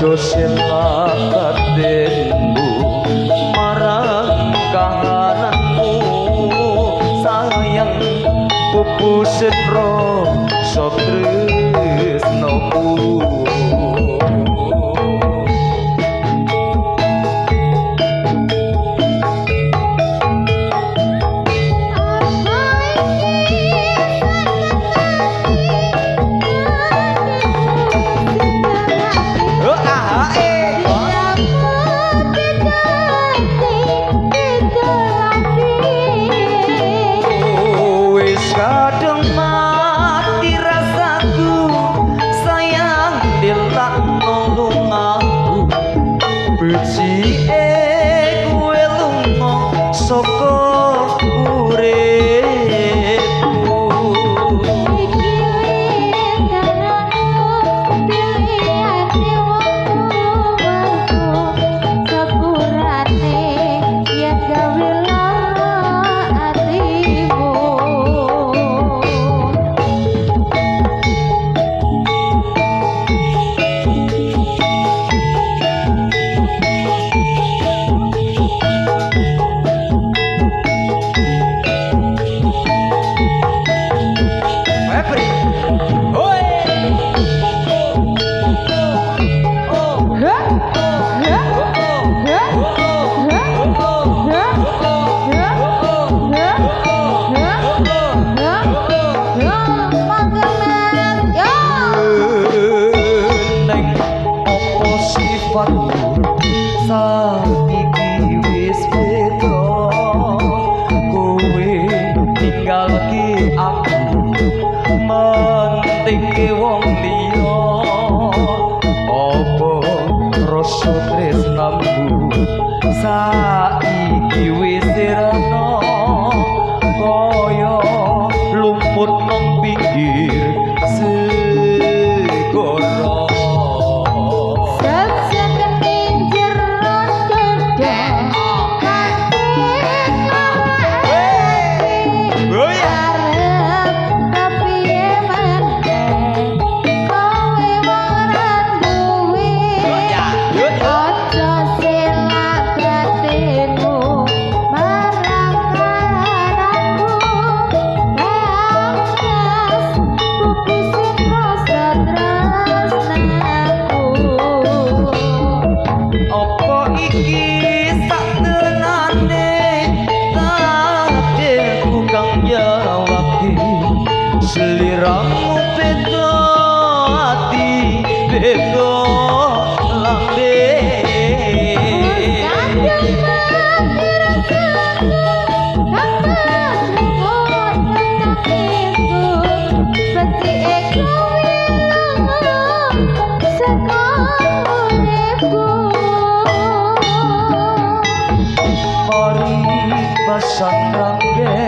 Ojo selak batinmu marang kahananmu sayang pupusin rasa tresnomu. Kadung mati rasaku sayang dilakno lungaku becike kowe lunga saka uripku. Iki dalanmu pilihane wong tuwaku sepurane yen gawe lara atimu. Saiki wis beda kowe tinggalke aku mentingke wong liya apa rasa tresnamu saiki wis sirna kaya lumpur nang pinggir segara. Seliramu beda ati beda lambe kadung mati rasaku tanpa trimo tetapiku becike kowe lunga saka uripku. Paribasan rangge